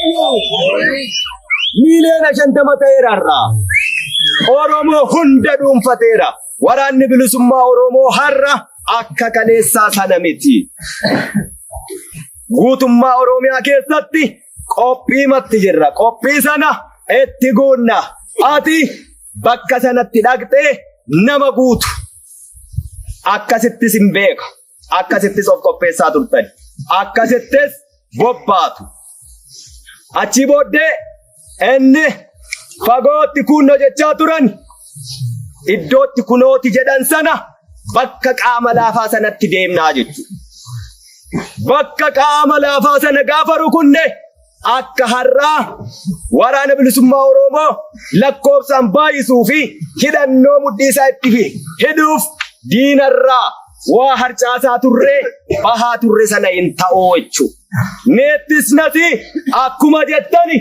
50 miiliyoona ta'eera har'a. Oromoo hunda dhuunfateera. Waraanni bilisummaa Oromoo har'a akka kaleessaa sana miti. Guutummaa Oromiyaa keessatti qophiimatti jirra. Qophii sana itti guunna. Ati bakka sanatti dhaqxee nama guutu. Akkasittis hin beeka. Akkasittis of qopheessaa turtan. Akkasittis bobbaatu. Achi booddee inni fagootti kunno jechaa turan iddootti kunooti jedhan sana bakka qaama laafaa sanatti deemnaa jechuudha. Bakka qaama laafaa sana gaafa rukunne akka har'aa waraana bilisummaa Oromoo lakkoofsaan baay'isuu fi hidhannoo mudhii isaa itti hidhuuf diinarraa waa harcaasaa turree bahaa turre sana hin ta'uu jechuudha. Neettis nasi akkuma jettani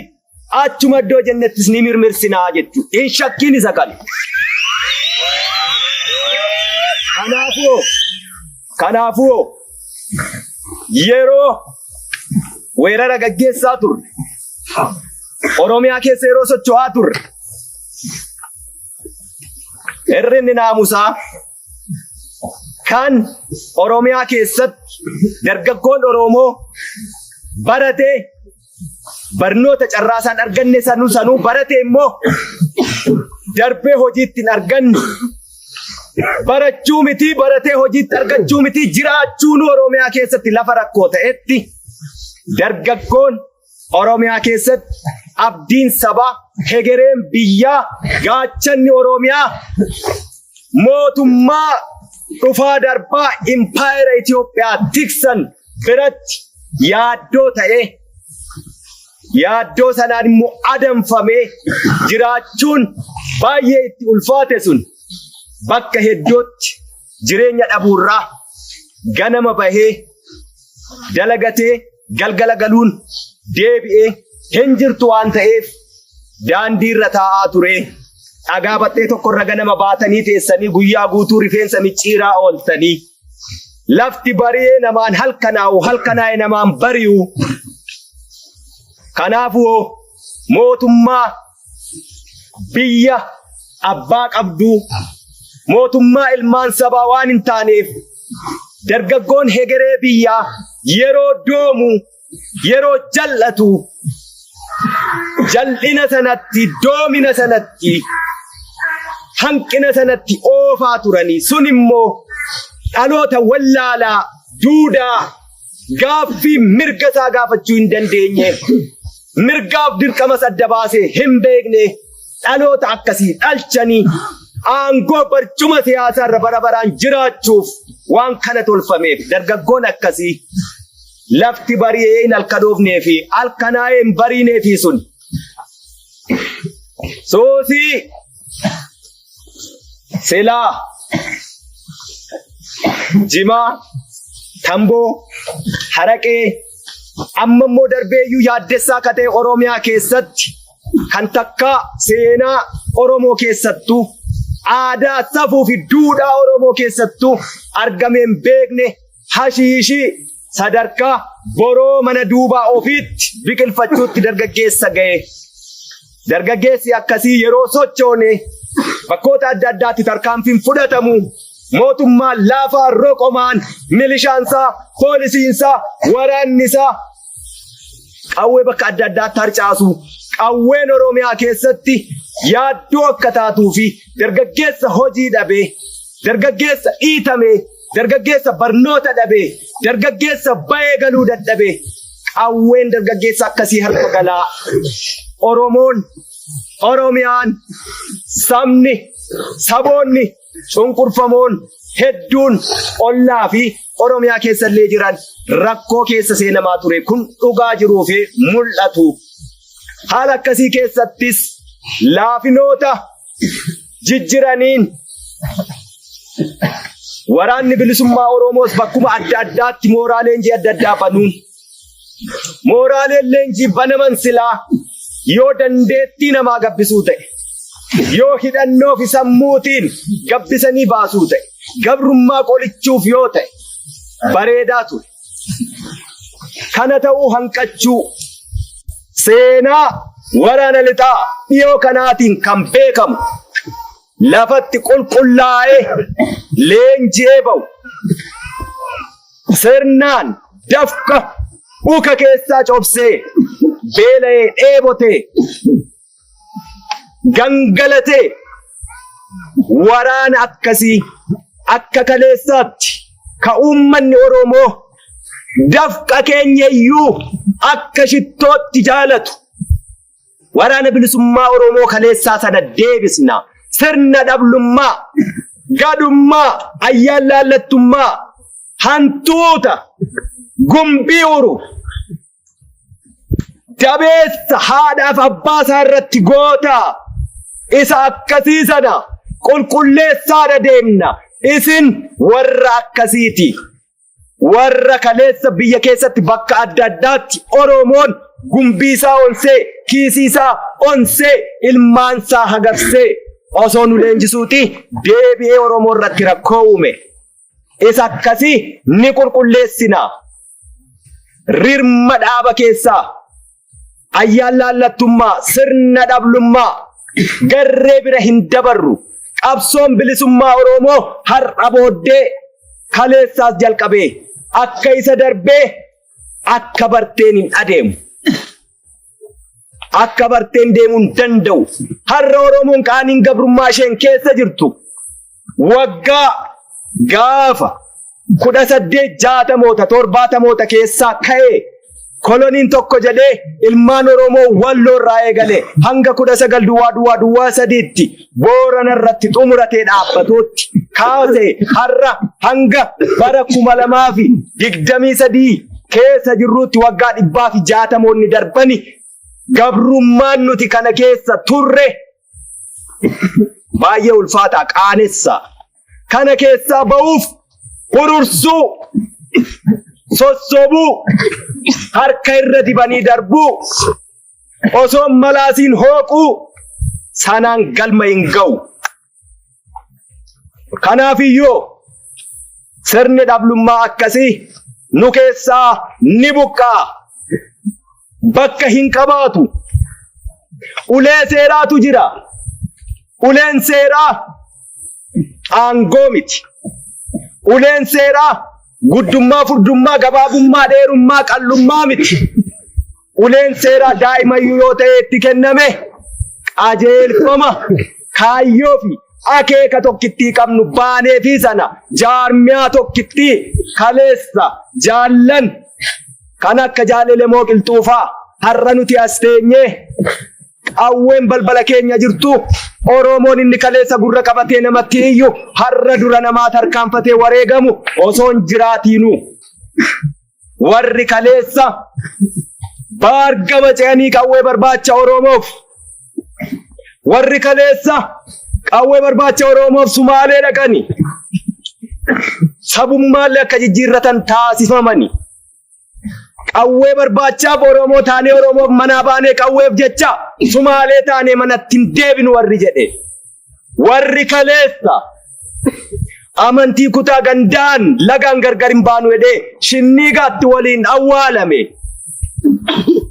achuma iddoo jennettis ni mirmirsinaa jechuudha. Hin shakkiin isa kana. Kanaafuu yeroo weerara gaggeessaa turre, Oromiyaa keessa yeroo socho'aa turre, hir'inni naamusaa kan Oromiyaa keessatti dargaggoon Oromoo baratee barnoota carraasaan arganne sanuu sanuu baratee immoo darbee hojiitti hin arganne, barachuu miti, baratee hojiitti argachuu miti, jiraachuun Oromiyaa keessatti lafa rakkoo ta'etti, dargaggoon Oromiyaa keessatti abdiin sabaa, hegereen biyyaa, gaachanni Oromiyaa mootummaa dhufaa darbaa impaayera Itoophiyaa tiksan biratti yaaddoo ta'ee, yaaddoo sanaan immoo adamfamee jiraachuun baay'ee itti ulfaate sun bakka hedduutti jireenya dhabuurraa ganama bahee dalagatee galgala galuun deebi'ee hin jirtu waan ta'eef daandiirra taa'aa ture. Dhagaa baxxee tokkorra ganama baatanii teessanii guyyaa guutuu rifeensa micciiraa ooltanii, lafti bari'ee namaan halkanaa'u, halkanaa'e namaan bari'u. Kanaafuu mootummaa biyya abbaa qabduu, mootummaa ilmaan sabaa waan hin taaneef, dargaggoon hegeree biyyaa yeroo doomu, yeroo jal'atu, jal'ina sanatti, doomina sanatti, hanqina sanatti oofaa turanii, sun immoo dhaloota wallaalaa, duudaa, gaaffii mirga isaa gaafachuu hin dandeenye, mirgaaf dirqama adda baasee hin beekne, dhaloota akkasii dhalchanii aangoo barcuma siyaasaa irra bara baraan jiraachuuf waan kana tolfameef, dargaggoon akkasii lafti bari'ee hin halkanoofnee fi halkanaa'ee hin bariinee fi sun soosii silaa jimaa, tamboo, haraqee, amma immoo darbeeyyuu yaaddessaa akka ta'e Oromiyaa keessatti kan takkaa seenaa Oromoo keessattuu, aadaa, safuu fi duudhaa Oromoo keessattuu argameen beekne, hashiishii sadarkaa boroo mana duubaa ofiitti biqilfachuutti dargaggeessa ga'e. Dargaggeessi akkasii yeroo sochoone bakkoota adda addaatti tarkaanfiin fudhatamu, mootummaan laafaa roqomaan milishaansaa, poolisiinsaa, waraannisaa qawwee bakka adda addaatti harcaasu, qawween Oromiyaa keessatti yaaddoo akka taatuu fi dargaggeessa hojii dhabee, dargaggeessa dhiitamee, dargaggeessa barnoota dhabee, dargaggeessa bayee galuu dadhabee, qawween dargaggeessa akkasii harka galaa, Oromoon, Oromiyaan, sabni, saboonni cunqurfamoon hedduun ollaa fi Oromiyaa keessallee jiran rakkoo keessa seenamaa ture. Kun dhugaa jiruu fi mul'atu. Haala akkasii keessattis laafinoota jijjiraniin waraanni bilisummaa Oromoos bakkuma adda addaatti mooraa leenjii adda addaa banuun, mooraaleen leenjii banaman silaa yoo dandeettii namaa gabbisuu ta'e, yoo hidhannoo fi sammuutiin gabbisanii baasuu ta'e, gabrummaa qolichuuf yoo ta'e bareedaa ture. Kana ta'uu hanqachuu Seenaa waraana lixaa dhiyoo kanaatiin kan beekamu lafatti qulqullaa'ee leenji'ee ba'u sirnaan dafqa uka keessaa cobsee beela'ee dheebotee gangalatee waraana akkasii akka kaleessaatti ka uummanni Oromoo dafqa keenya iyyuu akka shittootti jaalatu waraana bilisummaa Oromoo kaleessaa sana deebisna. Sirna dhablummaa, gadhummaa, ayyaan laallattummaa, hantuuta, gumbii uru, dabeessa haadhaaf abbaa isaa irratti goota isa akkasii sana qulqulleessaadha deemna. Isin warra akkasiiti. Warra kaleessa biyya keessatti bakka adda addaatti Oromoon gumbii isaa onsee, kiisii isaa onsee, ilmaan isaa hagarsee osoo nu leenjisuuti deebi'ee Oromoo irratti rakkoo uume. Isa akkasii ni qulqulleessina. Rirma dhaaba keessaa ayyaan laallattummaa, sirna dhablummaa garree bira hin dabarru. Qabsoon bilisummaa Oromoo har'a booddee kaleessaas jalqabee akka isa darbee akka barteen hin adeemu. Akka barteen deemuu hin danda'u. Har'a Oromoon qaaniin gabrummaa isheen keessa jirtu waggaa gaafa 1860moota 70moota keessaa ka'ee koloniin tokko jedhee ilmaan Oromoo Walloo irraa eegale hanga 190003tti Boorana irratti xumuratee dhaabbatuutti kaasee har'a hanga bara 2023 keessa jirruutti waggaa 160moonni darbani gabrummaan nuti kana keessa turre baay'ee ulfaataa qaanessa. Kana keessaa ba'uuf hurursuu, sossobuu, harka irra dibanii darbuu, osoo malaasiin hooquu sanaan galma hin ga'u. Kanaafiyyuu sirni dhablummaa akkasii nu keessaa ni buqqa'a. Bakka hin qabaatu. Ulee seeraatu jira. Uleen seeraa aangoo miti. Uleen seeraa guddummaa, furdummaa, gabaabummaa, dheerummaa, qallummaa miti. Uleen seeraa daa'imayyuu yoo ta'e itti kenname qajeelfama kaayyoo fi akeeka tokkittii qabnu baanee fi sana jaarmiyaa tokkittii kaleessa jaallan kan akka jaalelemoo qilxuufaa har'a nuti as teenyee qawween balbala keenya jirtu Oromoon inni kaleessa gurra qabatee namatti iyyu har'a dura namaa tarkaanfatee wareegamu osoo hin jiraatiinuu warri kaleessa baargama ce'anii qawwee barbaacha Oromoof warri kaleessa qawwee barbaacha Oromoof Sumaalee dhaqani sabummaallee akka jijjiirratan taasifamani. Qawwee barbaachaaf Oromoo taanee Oromoof manaa baanee qawweef jecha Sumaalee taanee manatti hin deebinu warri jedhe. Warri kaleessa amantii kutaa gandaan lagaan gargar hin baanu jedhee shinniigaatti waliin awwaalame.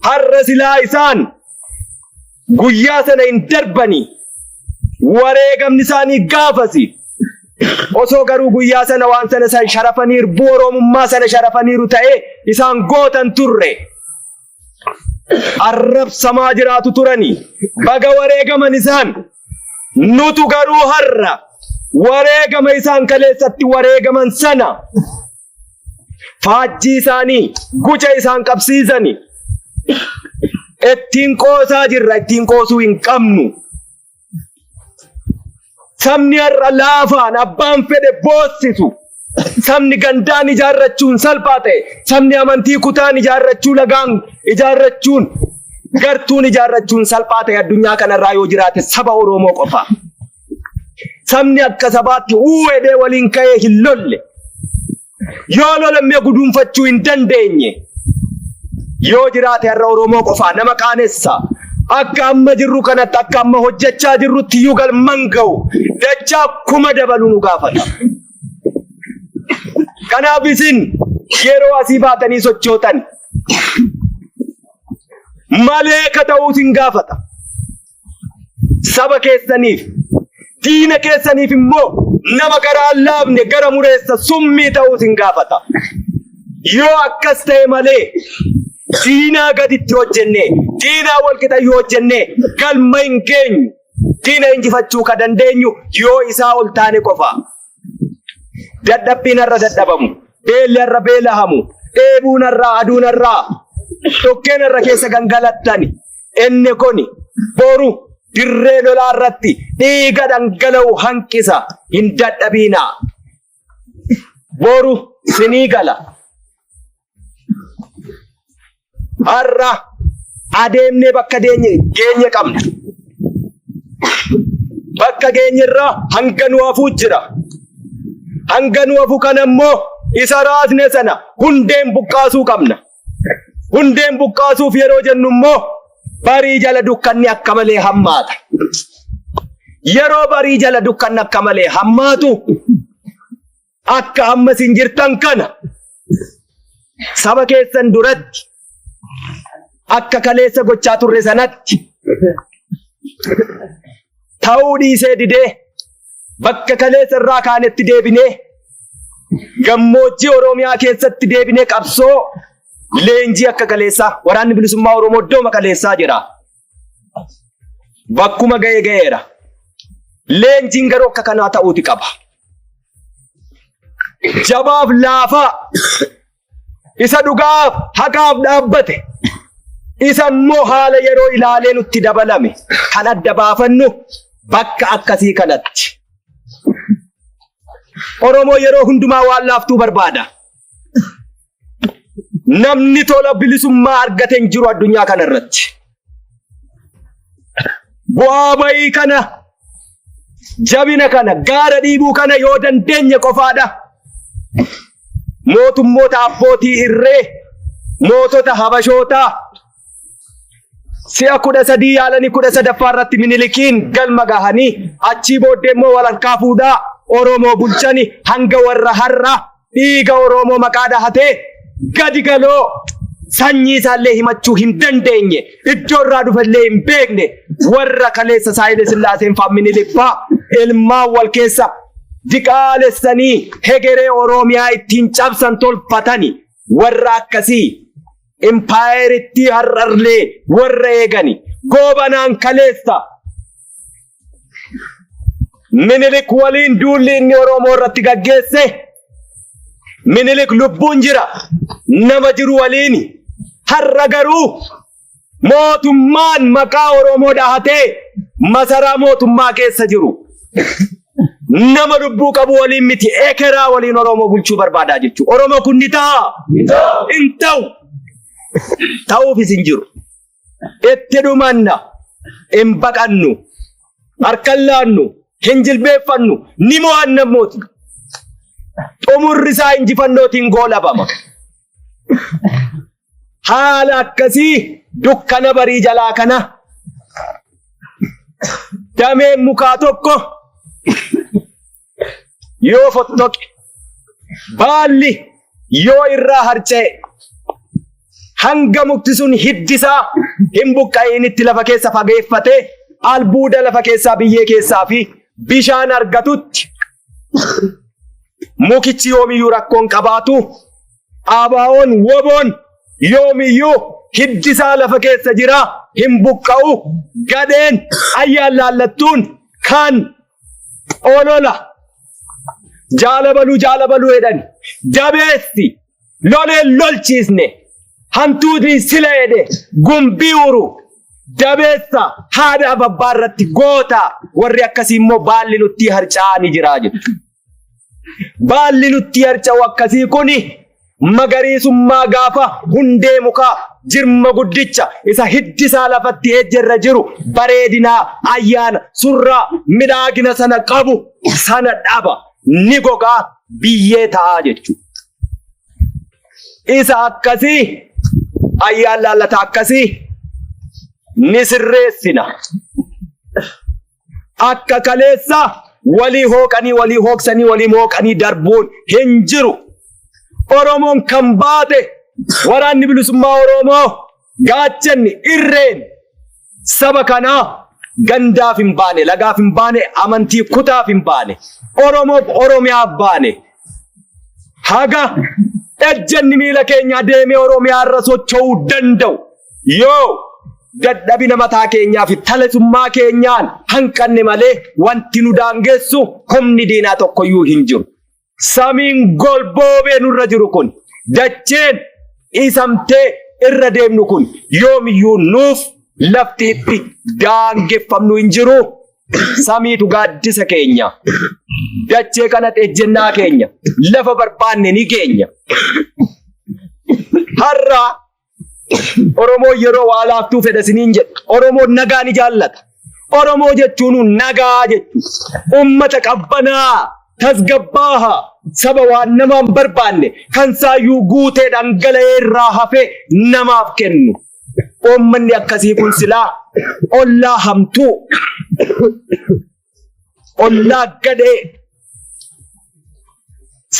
Har'a silaa isaan guyyaa sana hin darbani. Wareegamni isaanii gaafasi. Osoo garuu guyyaa sana waan sana san sharafaniiru bu'uura Oromummaa sana sharafaniiru ta'ee isaan gootan turre. Arrabsamaa jiraatu turani. Baga wareegaman isaan. Nutu garuu har'a wareegama isaan kaleessatti wareegaman sana faajjii isaanii guca isaan qabsiisani ittiin qoosaa jirra ittiin qoosuu hin qabnu. Sabni har'a laafaan abbaan fedhe boossisu. Sabni gandaan ijaarrachuun salphaa ta'e. Sabni amantii kutaan ijaarrachuu lagaan ijaarrachuun gartuun ijaarrachuun salphaa ta'e addunyaa kanarraa yoo jiraate saba Oromoo qofa. Sabni akka sabaatti uwwedee waliin ka'ee hin lolle. Yoo lolammee guduunfachuu hin dandeenye. Yoo jiraate har'a Oromoo qofaa nama qaanessa. Akka amma jirru kanatti akka amma hojjechaa jirrutti iyyuu galman ga'u dachaa kuma dabaluu nu gaafata. Kanaaf isin yeroo asii baatanii sochootan Maleeka ta'uu isin gaafata. Saba keessaniif, diina keessaniif immoo nama garaa hin laafne gara mureessa summii ta'uu isin gaafata. Yoo akkas ta'e malee diinaa gaditti hojjenne, diinaa walqixa yoo hojjenne galma hin geenyu. Diina injifachuu ka dandeenyu yoo isaa ol taane qofa. Dadhabbiin har'a dadhabamu, beelli har'a beelahamu, dheebuun har'a aduun har'a dhoqqeen har'a keessa gangalattani. Inni kun boru dirree lolaa irratti dhiiga dhangala'u hanqisa. Hin dadhabiinaa. Boru sinii gala. Har'a adeemnee bakka deenye geenye qabna. Bakka geenye irraa hanga nu hafuu jira. Hanga nu hafu kana immoo isa raasne sana hundeen buqqaasuu qabna. Hundeen buqqaasuuf yeroo jennu immoo barii jala dukkanni akka malee hammaata. Yeroo barii jala dukkanni akka malee hammaatu akka amma isin jirtan kana saba keessan duratti akka kaleessa gochaa turre sanatti ta'uu dhiisee didee bakka kaleessa irraa kaanetti deebinee gammoojjii Oromiyaa keessatti deebinee qabsoo leenjii akka kaleessaa waraanni bilisummaa Oromoo iddooma kaleessaa jira. Bakkuma ga'e ga'eera. Leenjiin garuu akka kanaa ta'uuti qaba. Jabaaf laafaa isa dhugaaf haqaaf dhaabbate isa immoo haala yeroo ilaalee nutti dabalame kan adda baafannu bakka akkasii kanatti. Oromoo yeroo hundumaa waan laaftuu barbaada. Namni tola bilisummaa argate hin jiru addunyaa kana irratti. Bu'aa bayii kana jabina kana gaara dhiibuu kana yoo dandeenye qofaadha. Mootummoota abbootii irree mootota habashootaa si'a 13 yaalanii 13ffaa irratti Minilikiin galma gahanii achii booddee immoo walharkaa fuudhaa Oromoo bulchani hanga warra har'a dhiiga Oromoo maqaa dhahatee gadi galoo sanyii isaallee himachuu hin dandeenye iddoo irraa dhufellee hin beekne warra kaleessa Saayile Sillaaseen faa Minilik faa ilmaan wal keessa diqaalessanii hegeree Oromiyaa ittiin cabsan tolfatani warra akkasii impaayerittii har'arlee warra eegani goobanaan kaleessa Minilik waliin duulli inni Oromoo irratti gaggeesse Minilik lubbuun jira nama jiru waliin har'a garuu mootummaan maqaa Oromoo dhahatee masaraa mootummaa keessa jiru nama lubbuu qabu waliin miti ekeraa waliin Oromoo bulchuu barbaadaa jechuudha. Oromoo kun ni ta'a? Hin ta'u. Ta'uufis hin jiru. Itti dhumanna. Hin baqannu. Harka hin laannu. Hin jilbeeffannu. Ni mo'anna mooti. Xumurri isaa injifannootiin goolabama. Haala akkasii dukkana barii jalaa kana dameen mukaa tokko yoo fottoqe baalli yoo irraa harca'e hanga mukti sun hiddisaa hin buqqa'initti lafa keessa fageeffatee albuuda lafa keessaa biyyee keessaa fi bishaan argatutti mukichi yoomiyyuu rakkoon qabaatu ABOn WBOn yoomiyyuu hiddisaa lafa keessa jira hin buqqa'u gadheen ayyaan laallattuun kan olola jaalabaluu jaalabaluu jedhan jabeessi loleen lolchiisne hantuutni sila jedhe gumbii uru dabeessa haadha abbaa irratti goota warri akkasii immoo baalli nutti harca'aa ni jira jedhu. Baalli nutti harca'u akkasii kuni magariisummaa gaafa hundee mukaa jirma guddicha isa hiddisaa lafatti ejjerra jiru bareedinaa ayyaana surraa midhaagina sana qabu sana dhaba ni gogaa biyyee ta'aa jechuudha. Isa akkasii ayyaan laallata akkasii ni sirreessina. Akka kaleessa walii hooqanii walii hooksanii walii mooqanii darbuun hin jiru. Oromoon kan baate waraanni bilisummaa Oromoo Gaachanni irreen saba kanaa gandaaf hin baane, lagaaf hin baane, amantii kutaaf hin baane, Oromoof Oromiyaaf baane. Haga ejjenni miila keenyaa deemee Oromiyaa irra socho'uu danda'u yoo dadhabina mataa keenyaa fi talisummaa keenyaan hanqanne malee wanti nu daangessu humni diinaa tokkoyyuu hin jiru. Samiin golboobee nurra jiru kun dacheen dhiisamtee irra deemnu kun yoomiyyuu nuuf lafti itti daangeffamnu hin jiru. Samiitu gaaddisa keenya. Dachee kanatti ejjennaa keenya. Lafa barbaanne ni geenya. Har'a Oromoon yeroo waa laaftuu fedha isiniin jedha. Oromoon nagaa ni jaallata. Oromoo jechuun nagaa jechuudha. Uummata qabbanaa, tasgabbaaha, saba waan namaan barbaanne kan saayyuu guutee dhangala'ee irraa hafee namaaf kennu. Uummanni akkasii kun silaa ollaa hamtuu, ollaa gadhee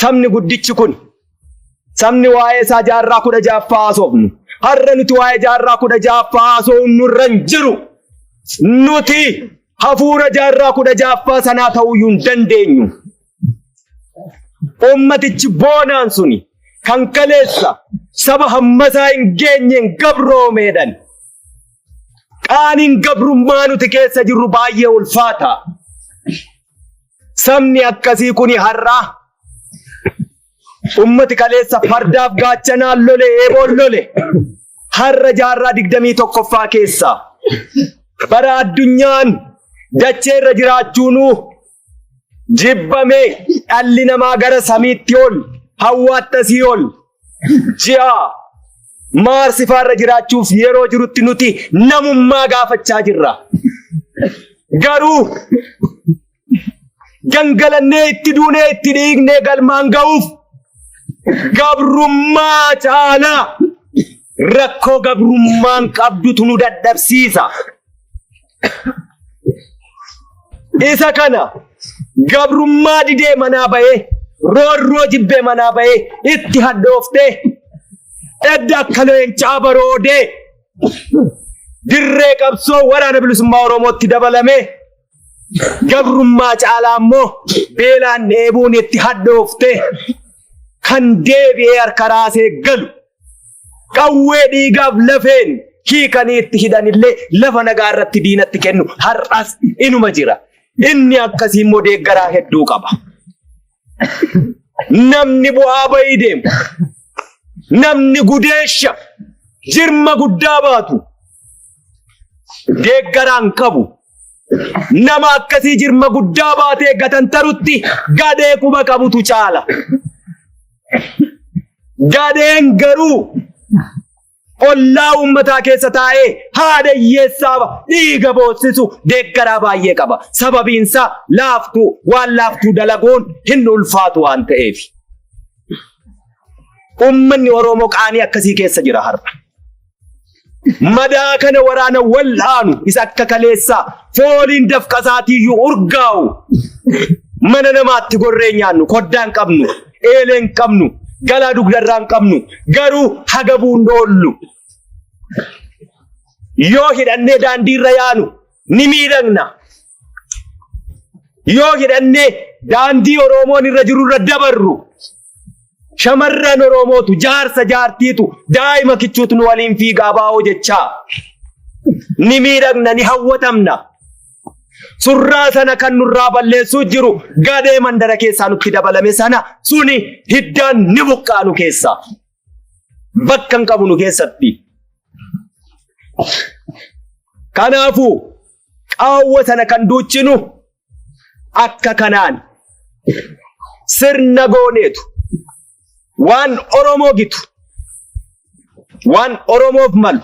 sabni guddichi kun sabni waa'ee isaa jaarraa 16ffaa haasofnu. Har'a nuti waa'ee jaarraa 16ffaa haasofnu nurra hin jiru. Nuti hafuura jaarraa 16ffaa sanaa ta'uyyuu hin dandeenyu. Uummatichi boonaan suni kan kaleessa saba hammasaa hin geenyeen gabroomeedhan. Qaaniin gabrummaa nuti keessa jirru baay'ee ulfaata. Sabni akkasii kuni har'a ummati kaleessa fardaaf gaachanaan lole eeboon lole har'a jaarraa 21ffaa keessa bara addunyaan dachee irra jiraachuunuu jibbamee dhalli namaa gara samiitti ol hawwaatti asii ol ji'a maarsi faarra jiraachuuf yeroo jirutti nuti namummaa gaafachaa jirra. Garuu gangalannee itti duunee itti dhiignee galmaan ga'uuf gabrummaa caalaa rakkoo gabrummaan qabdutu nu dadhabsiisa. Isa kana gabrummaa didee manaa ba'ee roorroo jibbee manaa ba'ee itti hadhooftee edda akka leencaa baroodee dirree qabsoo waraana bilisummaa Oromootti dabalamee gabrummaa caalaa immoo beelaan dheebuun itti hadhooftee kan deebi'ee harka raasee galu qawwee dhiigaaf lafeen hiikanii itti hidhanillee lafa nagaa irratti diinatti kennu har'as inuma jira. Inni akkasii immoo deeggaraa hedduu qaba. Namni bu'aa bayii deemu, namni gudeesha jirma guddaa baatu deeggaraan qabu. Nama akkasii jirma guddaa baatee gatantarutti gadhee quba qabutu caala. Gadheen garuu ollaa uummataa keessa taa'ee haadha hiyyeessaa dhiiga boossisu deeggaraa baay'ee qaba. Sababiinsaa laaftuu waan laaftuu dalaguun hin ulfaatu waan ta'eef. Uummanni Oromoo qaanii akkasii keessa jira har'a. Madaa kana waraana wal'aanu isa akka kaleessaa fooliin dafqasaatiiyyuu urgaa'u mana namaatti gorree nyaannu koddaa hin qabnu eelee hin qabnu galaa dugdarraa hin qabnu garuu haga buun dhoollu yoo hidhannee daandiirra yaanu ni miidhagna yoo hidhannee daandii Oromoon irra jirurra dabarru Shamarran Oromootu jaarsa jaartiitu daa'ima kichuutu nu waliin fiigaa baa'oo jechaa. Ni miidhagna ni hawwatamna. Surraa sana kan nurraa balleessuu jiru gadhee mandara keessaa nutti dabalame sana suni hiddaan ni buqqaa nu keessaa. Bakka hin qabu nu keessatti. Kanaafuu qaawwa sana kan duuchinu akka kanaan sirna gooneetu waan Oromoo gitu waan Oromoof malu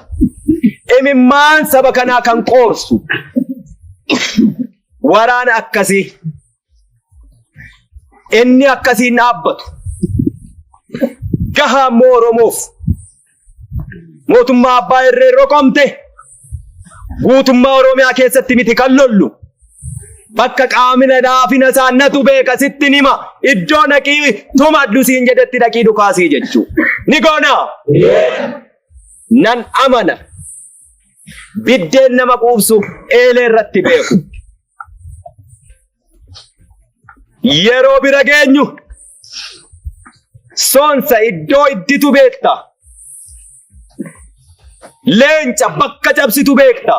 imimmaan saba kanaa kan qoorsu waraana akkasii inni akkasiin dhaabbatu gahaa immoo Oromoof mootummaa abbaa irree roqomte guutummaa Oromiyaa keessatti miti kan lollu. Bakka qaamina dhaafina isaa natu beeka sitti nima iddoo dhaqii tumadhu siin jedhetti dhaqii dhukaasii jechuu. Ni goona. Nan amana. Biddeen nama quubsu eelee irratti beeku. Yeroo bira geenyu soonsa iddoo idditu beekta. Leenca bakka cabsitu beekta.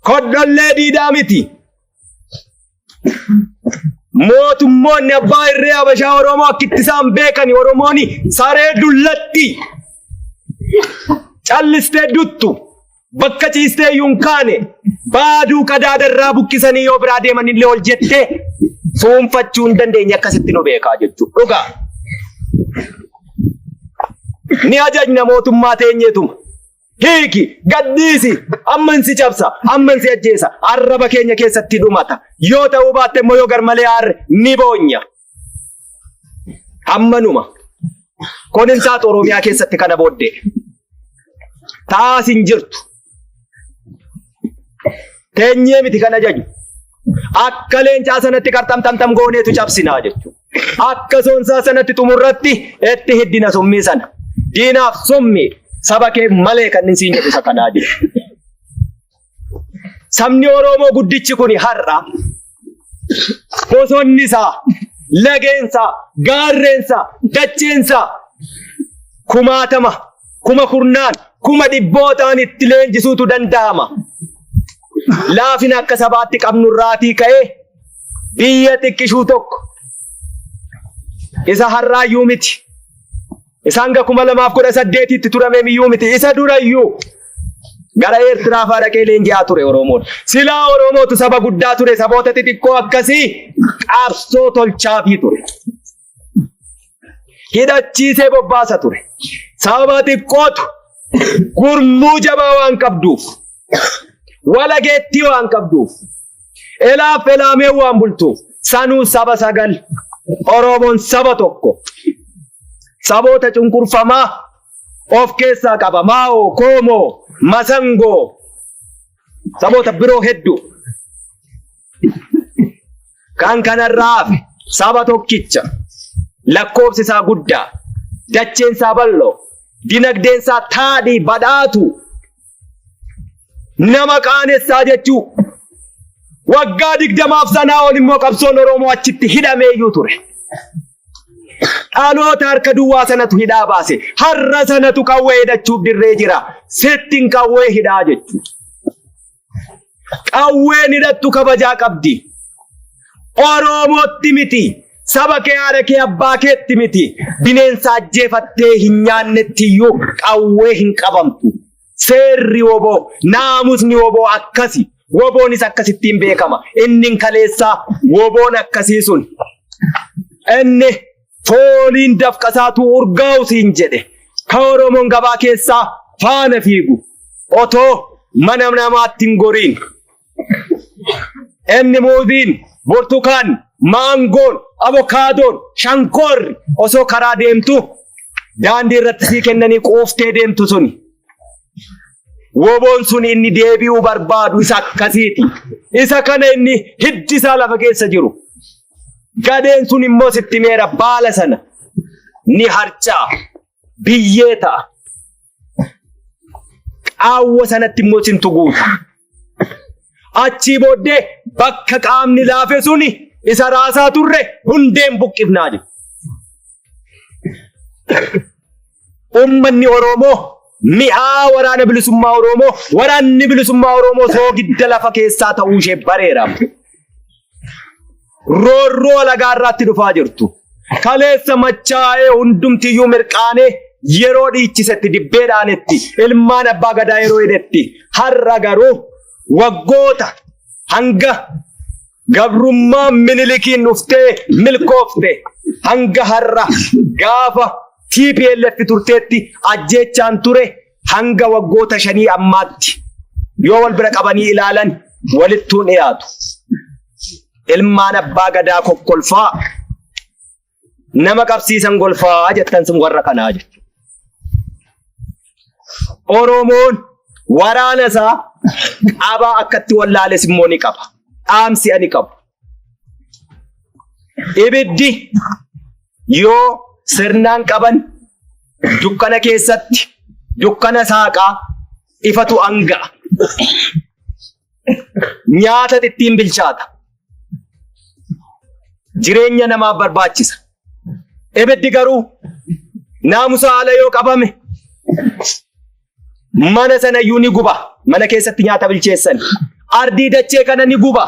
Kodhollee diidaa miti. Mootummoonni abbaa irree Habashaa Oromoo akkitti isaan beekani Oromooni saree dullatti callistee duttu bakka ciistee iyyuu hin kaane baaduu qadaadarraa buqqisanii yoo biraa deeman illee ol jettee fuunfachuu hin dandeenye akkasitti nu beekaa jechuudha. Dhugaa. Ni ajajna mootummaa teenyeetuma. Hiiki, gadhiisi, amman si cabsa, amman si ajjeesa, arraba keenya keessatti dhumata. Yoo ta'uu baatte immoo yoo garmalee aarre ni boonya. Hammanuma. Kun hin taatu Oromiyaa keessatti kana booddee. Taas hin jirtu. Teenyee miti kan ajaju. Akka leencaa sanatti qarxamxamxam gooneetu cabsinaa jechuudha. Akka soonsaa sanatti xumurratti itti hiddina summii sana. Diinaaf summii saba kee malee kan inni siin jedhu isa kanaa jiru. Sabni Oromoo guddichi kun har'a bosonni isaa, lageensaa, gaarreensaa, dacheensaa kumaatama, kuma kurnaan, kuma dhibbootaan itti leenjisuutu danda'ama. Laafina akka sabaatti qabnu irraatii ka'ee biyya xiqqishuu tokko isa har'aayyuu miti. Isa hanga 2018tti turameemiyyuu miti. Isa durayyuu gara Eertiraa fa'aa dhaqee leenji'aa ture Oromoon. Silaa Oromootu saba guddaa ture saboota xixiqqoo akkasii qabsoo tolchaafii ture. Hidhachiisee bobbaasa ture. Saba xiqqootu gurmuu jabaa waan qabduuf, walageettii waan qabduuf, elaaf elaamee waan bultuuf, sanuu saba sagal, Oromoon saba tokko. Saboota cunqurfamaa of keessaa qaba. Maa'oo, Koomoo, Masangoo, saboota biroo hedduu. Kan kanarraa hafe saba tokkicha lakkoofsi isaa guddaa, dacheen isaa bal'oo, dinagdeen isaa taadhii badhaatu nama qaanessaa jechuu. Waggaa 20f sanaa ol immoo qabsoon Oromoo achitti hidhameeyyuu ture. Dhaloota harka duwwaa sanatu hidhaa baase. Har'a sanatu qawwee hidhachuuf dirree jira. Sittin qawwee hidhaa jechuudha. Qawween hidhattu kabajaa qabdi. Oromootti miti. Saba kee haadha kee abbaa keetti miti. Bineensa ajjeefattee hin nyaannetti iyyuu qawwee hin qabamtu. Seerri woboo, naamusni woboo akkasi. Woboonis akkasittiin beekama. Inni kaleessaa woboon akkasii sun. Inni fooliin dafqasaatu urgaa'u siin jedhe. Ka Oromoon gabaa keessaa faana fiigu. Otoo mana namaatti hin goriin. Inni muuziin, burtukaan, maangoon, avokaadoon, shankoorri osoo karaa deemtu daandii irratti sii kennanii quuftee deemtu suni. Woboon sun inni deebi'uu barbaadu isa akkasiiti. Isa kana inni hiddi isaa lafa keessa jiru. Gadheen sun immoo sitti meera baala sana ni harca'a. Biyyee ta'a. Qaawwa sanatti immoo sintu guuta. Achii booddee bakka qaamni laafe suni isa raasaa turre hundeen buqqifnaa jedhu. Uummanni Oromoo mi'aa waraana bilisummaa Oromoo waraanni bilisummaa Oromoo soogidda lafa keessaa ta'uu ishee bareera. Roorroo alagaa irraatti dhufaa jirtu. Kaleessa machaa'ee hundumtiyyuu mirqaanee yeroo dhiichisetti dibbee dhaanetti ilmaan abbaa gadaa yeroo hidhetti har'a garuu waggoota hanga gabrummaa Minilikiin dhuftee milkoofte hanga har'a gaafa TPLF turteetti ajjeechaan ture hanga waggoota shanii ammaatti yoo wal bira qabanii ilaalan walittuun dhiyaatu. Ilmaan abbaa gadaa kokkolfaa nama qabsiisan golfaa jettan sun warra kanaa jechuudha. Oromoon waraana isaa qabaa akkatti wallaales immoo ni qaba. Dhaamsi ani qabu. Ibiddi yoo sirnaan qaban dukkana keessatti Dukkana saaqaa ifatu anga'a. Nyaata ittiin bilchaata. Jireenya namaaf barbaachisa. Ibiddi garuu naamusa haala yoo qabame mana sana iyyuu ni guba. Mana keessatti nyaata bilcheessan. Ardii dachee kana ni guba.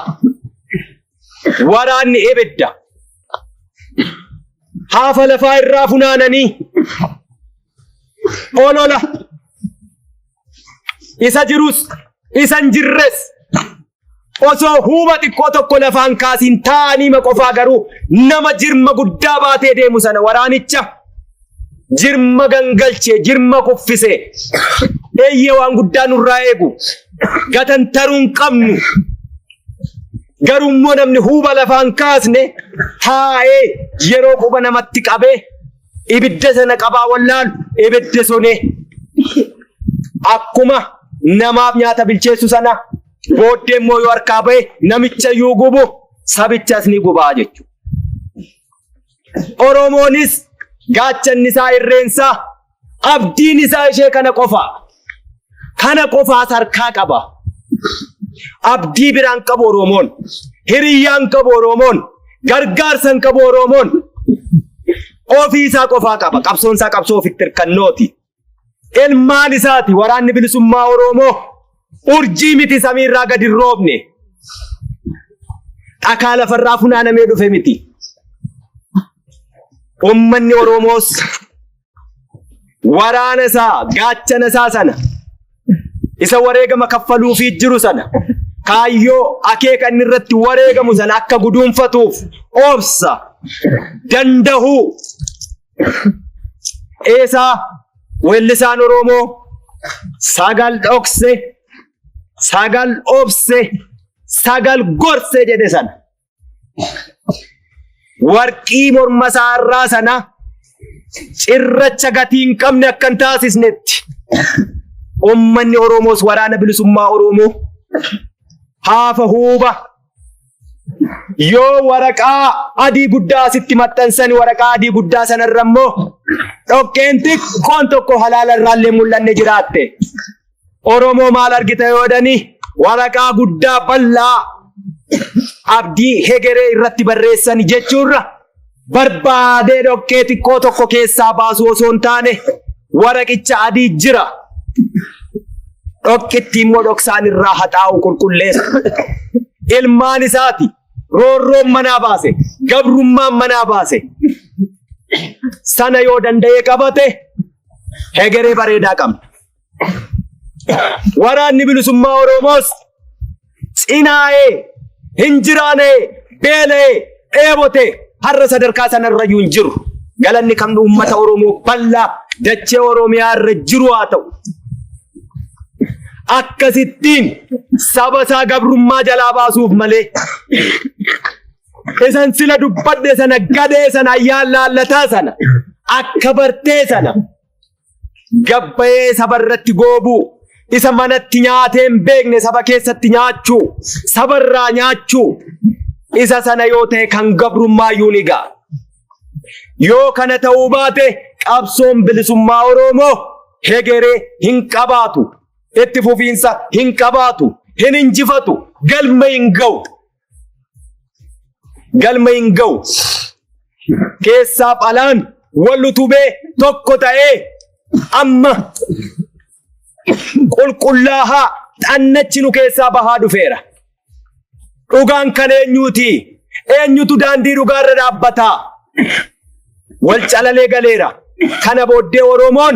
Waraanni ibidda. Haafa lafaa irraa funaananii olola isa jirus isa hin jirres osoo huuba xiqqoo tokko lafaan kaasiin taa'anii ma qofaa garuu nama jirma guddaa baatee deemu sana waraanicha jirma gangalchee jirma kuffise eeyyee waan guddaa nurraa eegu gatantaruu hin qabnu. Garuu immoo namni huuba lafaan kaasne taa'ee yeroo quba namatti qabee ibidda sana qabaa wallaalu ibiddi suni akkuma namaaf nyaata bilcheessu sana booddee immoo yoo harkaa ba'e namicha iyyuu gubu sabichas ni gubaa jechuudha. Oromoonis gaachanni isaa irreensaa abdiin isaa ishee kana qofa. Kana qofaas harkaa qaba. Abdii biraan qabu Oromoon. Hiriyyaan qabu Oromoon. Gargaarsa hin qabu Oromoon. Ofii isaa qofaa qaba. Qabsoon isaa qabsoo ofitti hirkannooti. Ilmaan isaati waraanni bilisummaa Oromoo urjii miti samiirraa gadi hin roobne. Dhakaa lafarraa funaanamee dhufe miti. Uummanni Oromoos waraana isaa gaachana isaa sana isa wareegama kaffaluufii jiru sana kaayyoo akeeka inni irratti wareegamu sana akka guduunfatuuf obsa dandahuu eesaa weellisaan Oromoo sagal dhokse sagal obse sagal gorse jedhe sana Warqii morma isaa irraa sana cirracha gatii hin qabne akka hin taasisnetti uummanni Oromoos waraana bilisummaa Oromoo haafa huuba yoo waraqaa adii guddaa asitti maxxansani waraqaa adii guddaa sanarra immoo dhoqqeen xiqqoon tokko halaala irraallee mul'anne jiraatte Oromoo maal argita yoo jedhani waraqaa guddaa bal'aa abdii hegeree irratti barreessan jechuurra barbaadee dhoqqee xiqqoo tokko keessaa baasuu osoo hin taane waraqicha adii jira. Dhoqqitti immoo dhoksaan irraa haxaa'u qulqulleessa. Ilmaan isaati roorroon manaa baase, gabrummaan manaa baase. Sana yoo danda'ee qabate hegeree bareedaa qabna. Waraanni bilisummaa Oromoos cinaa'ee, hin jiraanee, beela'ee, dheebotee har'a sadarkaa sanarra iyyuu hin jiru. Galanni kan uummata Oromoo bal'aa dachee Oromiyaa irra jiru haa ta'u. Akkasittiin saba isaa gabrummaa jalaa baasuuf malee isan sila dubbadhe sana gadhee sana ayyaan laallataa sana akka bartee sana gabbayee saba irratti goobuu, isa manatti nyaatee hin beekne saba keessatti nyaachuu, sabarraa nyaachuu, isa sana yoo ta'e kan gabrummaa iyyuu ni ga'a. Yoo kana ta'uu baate qabsoon bilisummaa Oromoo hegeree hin qabaatu, itti fufiinsa hin qabaatu, hin injifatu, galma hin ga'u. Galma hin ga'u. Keessaaf alaan wal utubee tokko ta'ee amma qulqullaahaa xannachi nu keessaa bahaa dhufeera. Dhugaan kan eenyuuti? Eenyutu daandii dhugaarra dhaabbataa? Wal calalee galeera. Kana booddee Oromoon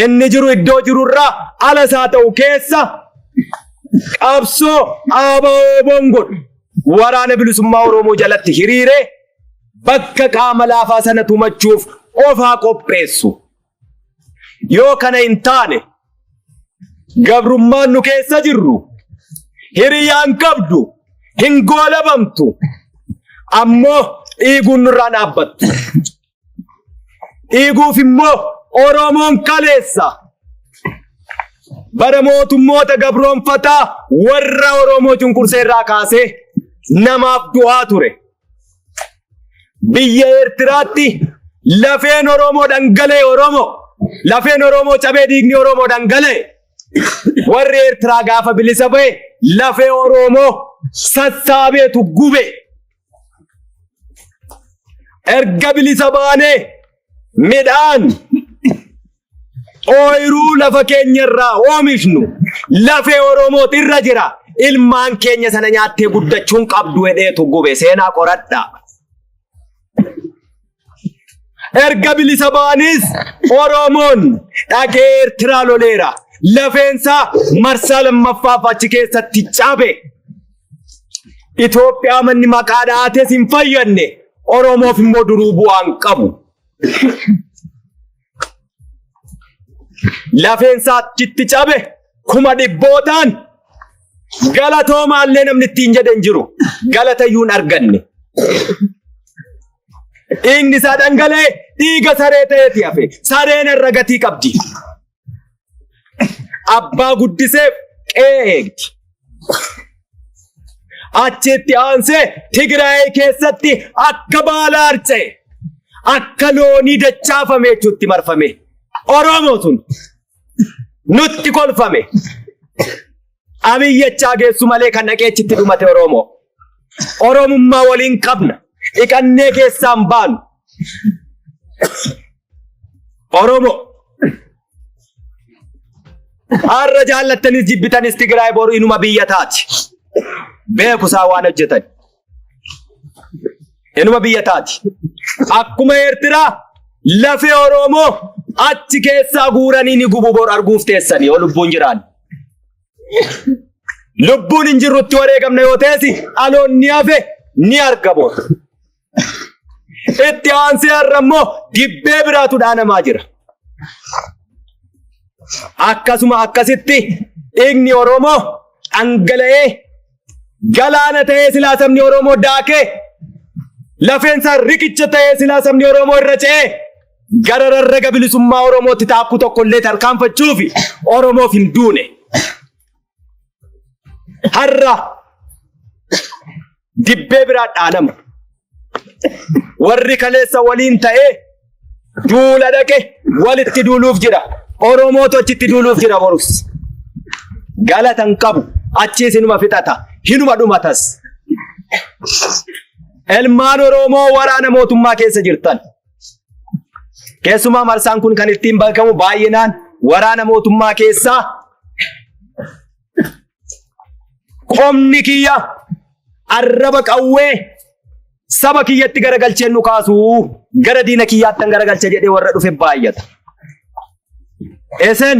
inni jiru iddoo jirurraa ala isaa ta'u keessa qabsoo ABO'n godhu waraana bilisummaa Oromoo jalatti hiriiree bakka qaama laafaa sana tumachuuf ofaa qopheessu. Yoo kana hin taane gabrummaan nu keessa jirru hiriyaan qabdu hin goolabamtu ammoo dhiiguun nurraa dhaabbattu. Dhiiguuf immoo Oromoon kaleessa bara mootummoota gabroonfataa warra Oromoo cunqursee irraa kaasee namaaf du'aa ture. Biyya Eertiraatti lafeen Oromoo dhangala'e Oromoo. Lafeen Oromoo cabee dhiigni Oromoo dhangala'e. Warri Eertiraa gaafa bilisa ba'e lafee Oromoo sassaabeetu gube. Erga bilisa baanee midhaan ooyiruu lafa keenya irraa oomishnu lafee Oromooti irra jira. Ilmaan keenya sana nyaattee guddachuun qabdu hedheetu gube seenaa qoradhaa. Erga bilisa ba'aniis Oromoon dhaqee Eertiraa loleera. Lafeensaa marsaa lammaffaaf achi keessatti cabe. Itoophiyaa manni maqaa dha'ates hin fayyadne. Oromoof immoo duruu bu'aa hin qabu. Lafeensaa achitti cabe kuma dhibbootaan galatoomaallee namni ittiin jedhe hin jiru. Galatayyuu hin arganne. Dhiigni isaa dhangala'e dhiiga saree ta'eeti hafe. Sareen irra gatii qabdi. Abbaa guddiseef qe'ee eegdi. Achitti aansee Tigraay keessatti akka baala harca'e akka loonii dachaafame jechuutti marfame. Oromoo sun nutti kolfame. Abiyyachaa geessu malee kan dhaqee achitti dhumate Oromoo. Oromummaa waliin qabna. Dhiqannee keessaan baanu. Oromoo. Har'a jaallattanis jibbitanis Tigraay boru inuma biyya taati. Beeku isaa waan hojjetan. Inuma biyya taati. Akkuma Eertiraa lafee Oromoo achi keessaa guuranii ni gubu bor arguuf teessanii yoo lubbuun jiraan. Lubbuun hin jirrutti wareegamna yoo ta'es dhaloonni hafe ni arga bor. Itti aansee har'a immoo dibbee biraatu dhaanamaa jira. Akkasuma akkasitti dhiigni Oromoo dhangala'ee galaana ta'ee silaa sabni Oromoo daakee lafeen isaa riqicha ta'ee silaa sabni Oromoo irra ce'ee gara rarraga bilisummaa Oromootti taakkuu tokko illee tarkaanfachuuf Oromoof hin duune. Har'a dibbee biraa dhaanama. Warri kaleessa waliin ta'ee duula dhaqe walitti duuluuf jira. Oromootu achitti duuluuf jira borus. Galata hin qabu. Achiis hinuma fixata. Hinuma dhumatas. Ilmaan Oromoo waraana mootummaa keessa jirtan. Keessumaa marsaan kun kan ittiin beekamu baay'inaan waraana mootummaa keessaa qomni kiyya arraba qawwee saba kiyyatti garagalcheen nu kaasu gara diina kiyyaattan garagalcha jedhee warra dhufe baay'ata. Isin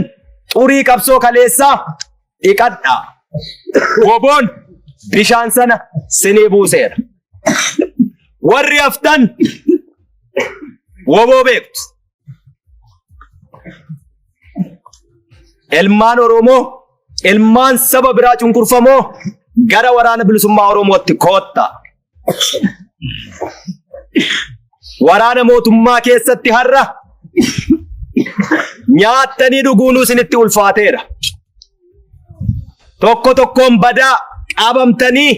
xurii qabsoo kaleessaa dhiqadhaa. Goboon bishaan sana sinii buuseera. Warri haftan woboo beektu. Ilmaan Oromoo, ilmaan saba biraa cunqurfamoo gara waraana bilisummaa Oromootti koottaa. Waraana mootummaa keessatti har'a nyaattanii dhuguunuu isinitti ulfaateera. Tokko tokkoon badaa qabamtanii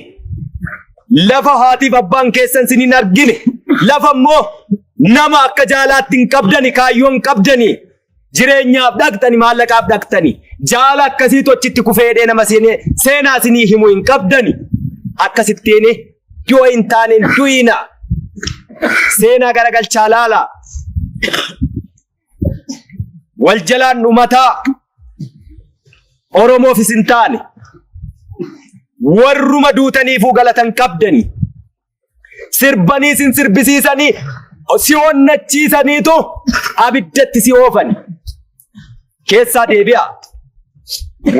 lafa haatiif abbaan keessan isin hin argine lafa immoo nama akka jaalaatti hin qabdani kaayyoo hin qabdani jireenyaaf dhaqxani maallaqaaf dhaqxani jaala akkasiitu achitti kufeedhee nama seenee seenaa isinii himuu hin qabdani akkasittiin du'a hin taaneen du'ina seenaa garagalchaa laala wal jalaan dhumataa Oromoof isin taane warruma duutaniifuu galatan qabdani sirbanii isin sirbisiisanii si onnachiisaniitu abiddatti si oofani keessaa deebi'a.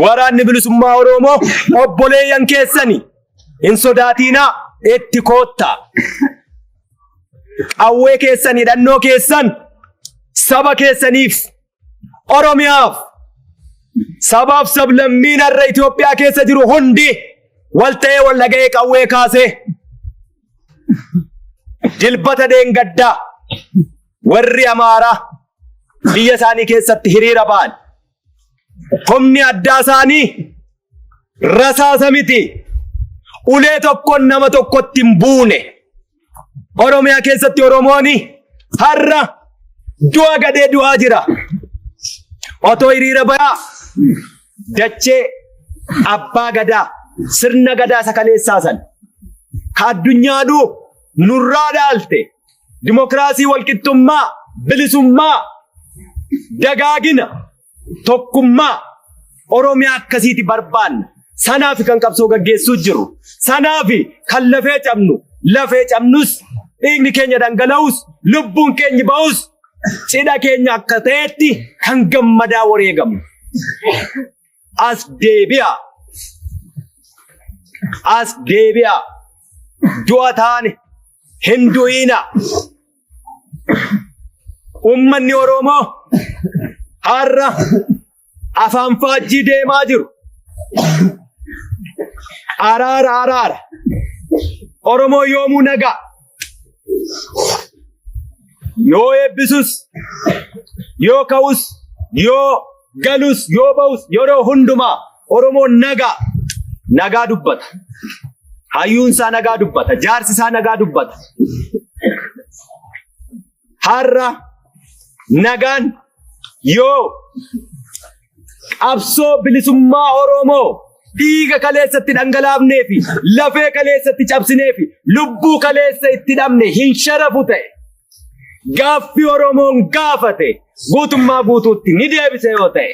Waraanni bilisummaa Oromoo obboleeyyan keessani hin sodaatiinaa itti koottaa. Qawwee keessan hidhannoo keessan saba keessaniif Oromiyaaf sabaaf sablammiin har'a Itoophiyaa keessa jiru hundi wal ta'ee wal dhaga'ee qawwee kaasee dilbata deengaddaa warri Amaaraa biyya isaanii keessatti hiriira ba'an. Humni addaa isaanii rasaasa miti. Ulee tokkoon nama tokkotti hin buune. Oromiyaa keessatti Oromoon har'a du'a gadhee du'aa jira. Otoo hiriira bayaa dachee abbaa gadaa sirna gadaa isa kaleessaa san ka addunyaadhuu nurraa dhaalte dimokiraasii walqixxummaa bilisummaa dagaagina tokkummaa Oromiyaa akkasiiti barbaanna. Sanaaf kan qabsoo gaggeessuu jirru. Sanaaf kan lafee cabnu. Lafee cabnus dhiigni keenya dhangala'us lubbuun keenya ba'us cidha keenya akka ta'etti kan gammadaa wareegamnu. As deebi'a. As deebi'a. Du'a taane hin du'ina. Uummanni Oromoo har'a afaan faajjii deemaa jiru. Araara araara. Oromoo yoomuu nagaa. Yoo eebbisus, yoo ka'us, yoo galus, yoo ba'us yeroo hundumaa Oromoon nagaa. Nagaa dubbata. Hayyuun isaa nagaa dubbata. Jaarsi isaa nagaa dubbata. Har'a nagaan yoo qabsoo bilisummaa Oromoo dhiiga kaleessatti dhangalaafnee fi lafee kaleessatti cabsinee fi lubbuu kaleessa itti dhabne hin sharafu ta'e gaaffii Oromoon gaafate guutummaa guutuutti ni deebise yoo ta'e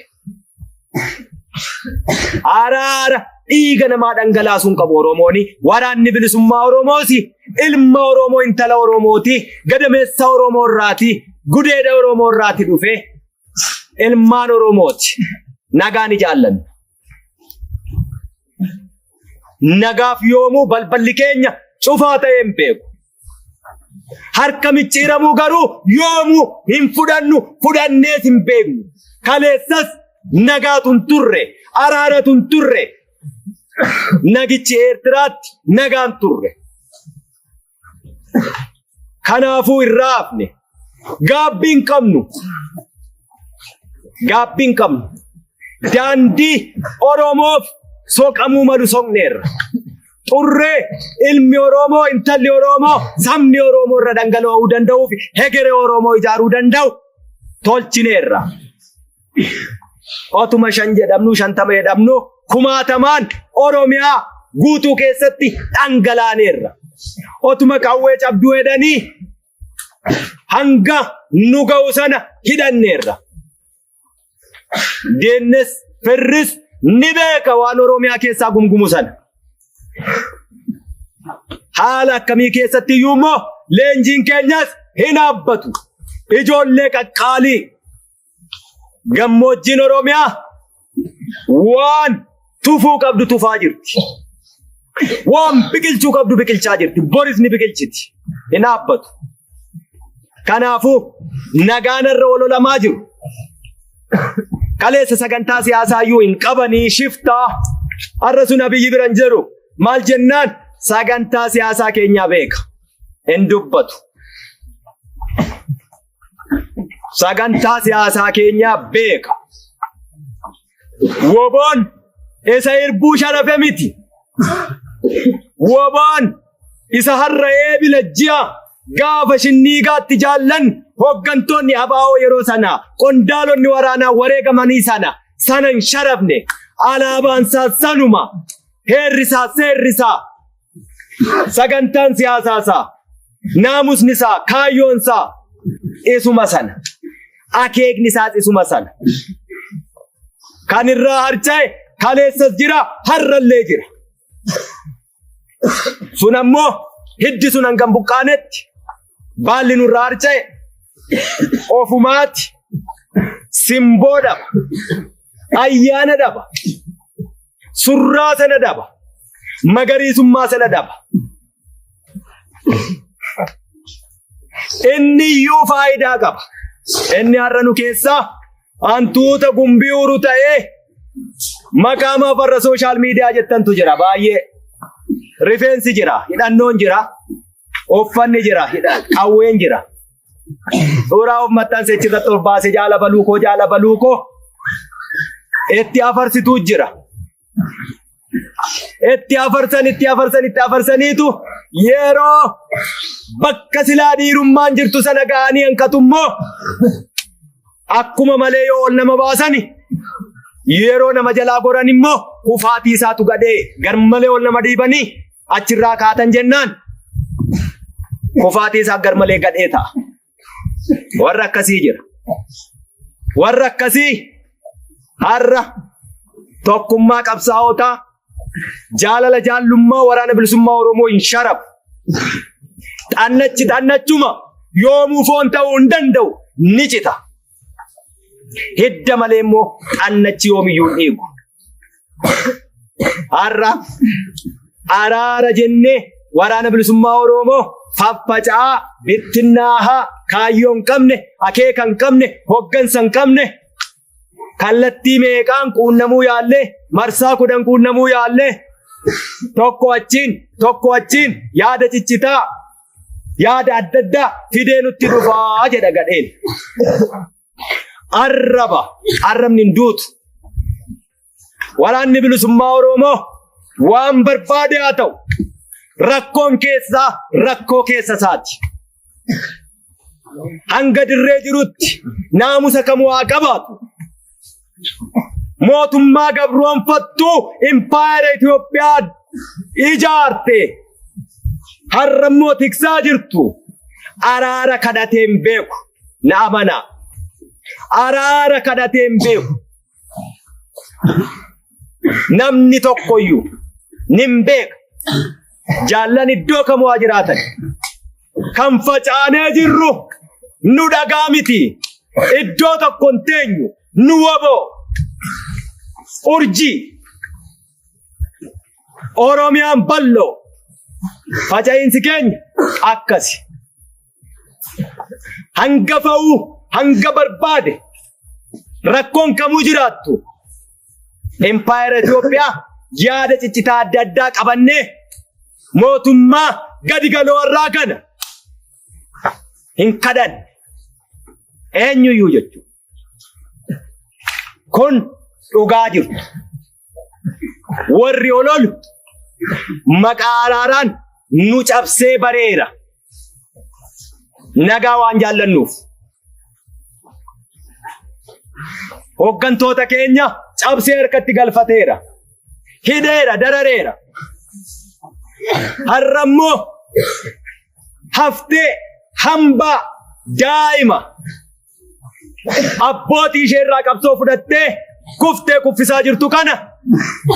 araara dhiiga namaa dhangalaasuun qabu Oromooni. Waraanni bilisummaa Oromooti. Ilma Oromoo intala Oromooti. Gadameessa Oromoo irraati. Gudeeda Oromoo irraati dhufe. Ilmaan Oromooti. Nagaa ni jaallanna. Nagaaf yoomuu balballi keenya cufaa ta'ee hin beeku. Harka micciiramuu garuu yoomuu hin fudhannu fudhannees hin beeknu. Kaleessas nagaatu hin turre, araaratu hin turre. Nagichi Eertiraatti nagaan turre. Kanaafuu irraa hafne. Gaabbii hin qabnu. Gaabbii hin qabnu. Daandii Oromoof soqamuu malu soqneerra. Xurree ilmi Oromoo, intalli Oromoo, sabni Oromoo irra dhangala'uu danda'uu fi hegeree Oromoo ijaaruu danda'u tolchineerra. Otuma shan jedhamnu, 50 jedhamnu kumaatamaan Oromiyaa guutuu keessatti dhangalaaneerra. Otuma qawwee cabduu jedhanii hanga nu ga'u sana hidhanneerra. Diinnis firris ni beeka waan Oromiyaa keessaa gumgumu sana. Haala akkamii keessatti iyyuu immoo leenjiin keenyas hin dhaabbatu. Ijoollee qaqqaalii gammoojjiin Oromiyaa waan tufuu qabdu tufaa jirti. Waan biqilchuu qabdu biqilchaa jirti. Boris ni biqilchiti. Hin dhaabbatu. Kanaafuu nagaan irra ololamaa jiru. Kaleessa sagantaa siyaasaa iyyuu hin qabanii shiftaa. Har'a sun Abiyyi bira hin jiru. Maal jennaan sagantaa siyaasaa keenyaa beeka. Hin dubbatu. Sagantaa siyaasaa keenyaa beeka. Woboon isa irbuu sharafe miti. Woboon isa har'a eebila ji'a gaafa shinniigaatti jaallan hooggantoonni ABO yeroo sana qondaalonni waraanaa wareegamanii sana sana hin sharafne. Alaabaan isaa sanuma. Heerri isaa seerri isaa sagantaan siyaasaa isaa naamusni isaa kaayyoon isaa isuma sana. Akeekni isaas isuma sana. Kan irraa harca'e kaleessas jira har'allee jira. Sun ammoo hiddi sun hangam buqqaanetti baalli nurraa harca'e ofumaati simboo dhaba, ayyaana dhaba, surraa sana dhaba, magariisummaa sana dhaba. Inni iyyuu faayidaa qaba. Inni har'a nu keessaa hantuuta gumbii uru ta'ee maqaa maaf warra sooshaal miidiyaa jettantu jira baay'ee. Rifeensi jira, hidhannoon jira, uffanni jira, qawween jira. Suuraa of maxxanse achirratti ol baase jaala baluu koo jaala baluu koo itti afarsituu jira. Itti afarsan itti afarsan itti afarsaniitu yeroo bakka silaa dhiirummaan jirtu sana ga'anii hanqatu immoo Akkuma malee yoo ol nama baasani yeroo nama jalaa goran immoo kufaatii isaatu gadhee garmalee ol nama dhiibanii achirraa kaatan jennaan kufaatii isaa garmalee gadhee ta'a. Warra akkasii jira. Warra akkasii har'a tokkummaa qabsaa'otaa jaalala jaallummaa waraana bilisummaa Oromoo hin sharafu. Xannachi xannachuma yoomuu foon ta'uu hin danda'u ni cita. Hidda malee immoo xannachi yoomiyyuu hin dhiigu. Har'a araara jennee waraana bilisummaa Oromoo faffaca'aa, bittinnaahaa, kaayyoo hin qabne, akeeka hin qabne, hoggansa hin qabne kallattii meeqaan quunnamuu yaallee marsaa 10 quunnamuu yaallee tokko achiin tokko achiin yaada ciccitaa yaada adda addaa fidee nutti dhufaa jedha gadheen. Arraba arrabni hin duutu. Waraanni bilisummaa Oromoo waan barbaade haa ta'u rakkoon keessaa rakkoo keessa isaati. Hanga dirree jirutti naamusa kamuu haa qabaatu. Mootummaa gabroonfattuu impaayera Itoophiyaa ijaarte har'a immoo tiksaa jirtu araara kadhatee hin beeku. Na amanaa. Araara kadhatee hin beeku. Namni tokkoyyuu nin beeka. Jaallan iddoo kamuu haa jiraatan. Kan facaanee jirru nu dhagaa miti. Iddoo tokko hin teenyu nu waboo. Urjii. Oromiyaan bal'oo. Faca'iinsi keenya akkasi. Hanga fa'uu hanga barbaade rakkoon kamuu jiraattu impaayera Itoophiyaa yaada ciccitaa adda addaa qabannee mootummaa gadi galoo irraa kana hin kadhanne eenyuyyuu jechuudha. Kun dhugaa jirtu. Warri ololu maqaa araaraan nu cabsee bareera. Nagaa waan jaallannuuf. Hooggantoota keenya cabsee harkatti galfateera. Hidheera, darareera. Har'a immoo haftee hambaa daa'ima abbootii ishee irraa qabsoo fudhattee kuftee kuffisaa jirtu kana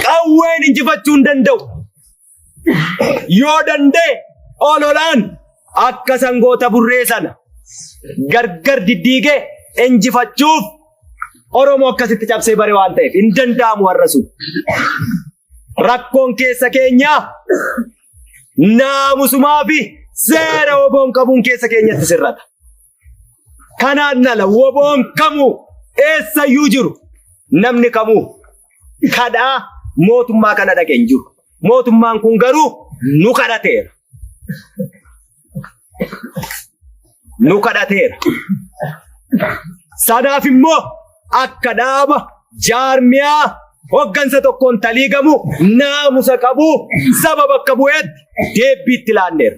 qawween injifachuu hin danda'u. Yoo danda'e ololaan akka sangoota burree sana gargar diddiigee injifachuuf Oromoo akkasitti cabsee bare waan ta'eef hin danda'amu har'a sun. Rakkoon keessa keenyaa naamusumaa fi seera woboon qabuun keessa keenyatti sirrata. Kanaan ala woboon kamuu eessayyuu jiru namni kamuu kadhaa mootummaa kana dhaqe hin jiru. Mootummaan kun garuu nu kadhateera. Nu kadhateera. Sanaaf immoo akka dhaaba jaarmiyaa hoggansa tokkoon taliigamu naamusa qabu saba bakka bu'eetti deebbii itti laanneera.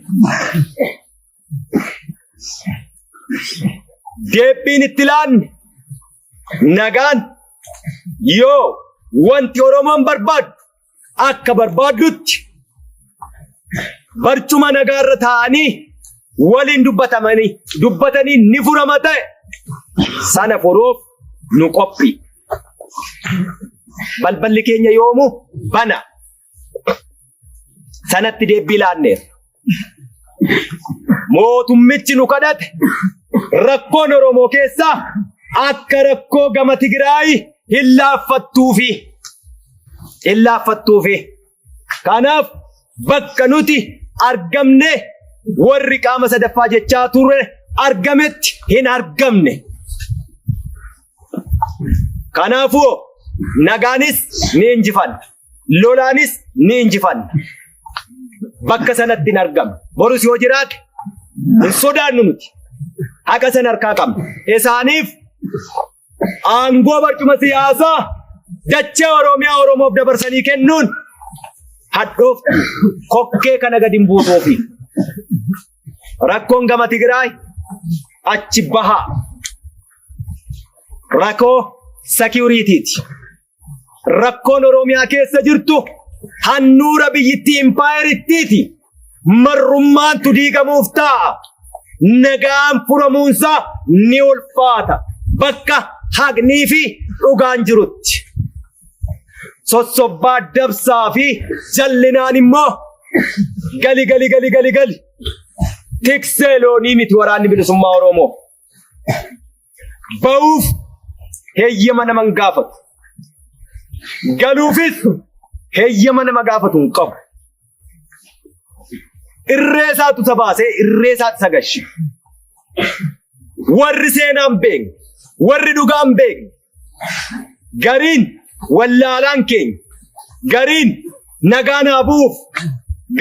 Deebbiin itti laanne nagaan yoo wanti Oromoon barbaaddu akka barbaaddutti barcuma nagaarra taa'anii waliin dubbatamanii dubbatanii ni furama ta'e sana furuuf nu qophii. Balballi keenya yoomuu bana. Sanatti deebbii laanneerra. Mootummichi nu kadhate rakkoon Oromoo keessaa akka rakkoo gama Tigraay hin laaffattuufi. Hin laaffattuufi. Kanaaf bakka nuti argamne warri qaama sadaffaa jechaa turre argametti hin argamne. Kanaafuu nagaanis ni injifanna. Lolaanis ni injifanna. Bakka sanatti hin argamne. Borus yoo jiraate hin sodaannu nuti. Haqa sana harkaa qabna. Isaaniif aangoo barcuma siyaasaa dachee Oromiyaa Oromoof dabarsanii kennuun hadhooftu kokkee kana gadi hin buutuufi. Rakkoon gama Tigraay achi bahaa. Rakkoo security'ti. Rakkoon Oromiyaa keessa jirtu handhuura biyyittii impaayerittiiti. Marrummaantu diigamuuf taa'a. Nagaan furamuunsaa ni ulfaata. Bakka haqnii fi dhugaan jirutti. Sossobbaa dabsaa fi jallinaan immoo gali gali gali gali gali. Tiksee loonii miti waraanni bilisummaa Oromoo. Ba'uuf heeyyama nama hin gaafatu. Galuufis heeyyama nama gaafatu hin qabu. Irree isaatu isa baasee irree isaatu isa gashe. Warri seenaa hin beekne, warri dhugaa hin beekne, gariin wallaalaan keenya, gariin nagaa naa bu'uuf,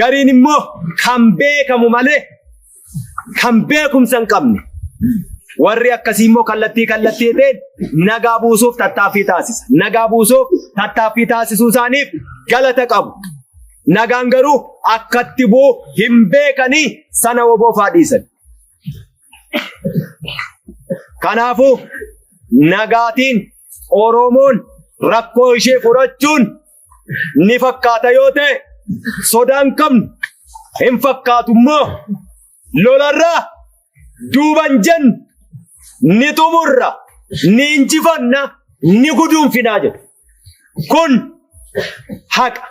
gariin immoo kan beekamu malee kan beekumsa hin qabne. Warri akkasii immoo kallattii kallattii ta'een nagaa buusuuf tattaaffii taasisa. Nagaa buusuuf tattaaffii taasisuu isaaniif galata qabu. Nagaan garuu akkatti bu'u hin beekanii sana woboofaa dhiisan. Kanaafuu nagaatiin Oromoon rakkoo ishee furachuun ni fakkaata yoo ta'e sodaan qabnu hin fakkaatu immoo lolarraa duuban jennu ni xumurra, ni injifanna, ni guduunfinaa jedhu. Kun haqa.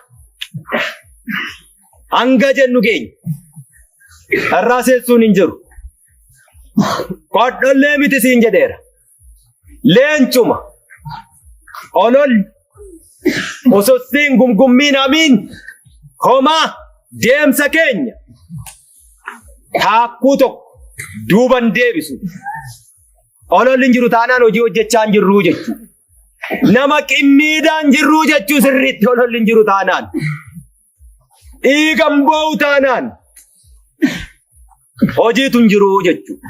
Hanga jennu keenya. Irraa seessuun hin jiru. Qodhollee miti siin jedheera. Leencuma. Ololli. Osossiin gumgummiin amiin. Homaa deemsa keenya. Taakkuu tokko duuban deebisu. Ololli hin jiru taanaan hojii hojjechaa hin jirruu jechuudha. Nama qimmiidhaan jirruu jechuu sirriitti ololli hin jiru taanaan. Dhiigan boo'u taanaan hojiitu hin jiru jechuudha.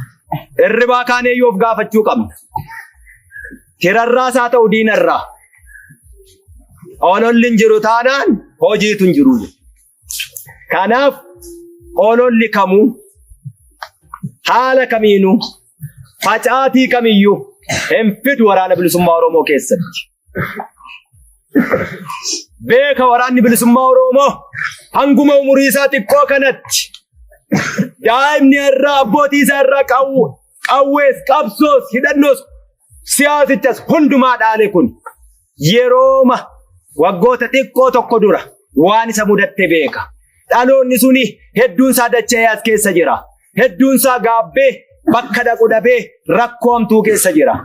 Irribaa kaanee yoo of gaafachuu qabna. Firarraas haa ta'u diinarraa. Ololli hin jiru taanaan hojiitu hin jiru. Kanaaf ololli kamuu haala kamiinuu facaatii kamiyyuu hin fidu waraana bilisummaa Oromoo keessatti. Beeka waraanni bilisummaa Oromoo hanguma umurii isaa xiqqoo kanatti daa'imni irraa abbootii isaa irraa qawwees qabsoos hidhannoos siyaasichas hundumaa dhaale kun yerooma waggoota xiqqoo tokko dura waan isa mudatte beeka. Dhaloonni suni hedduun isaa dachee as keessa jira. Hedduun isaa gaabbee bakka dhaqu dhabee rakkoo hamtuu keessa jira.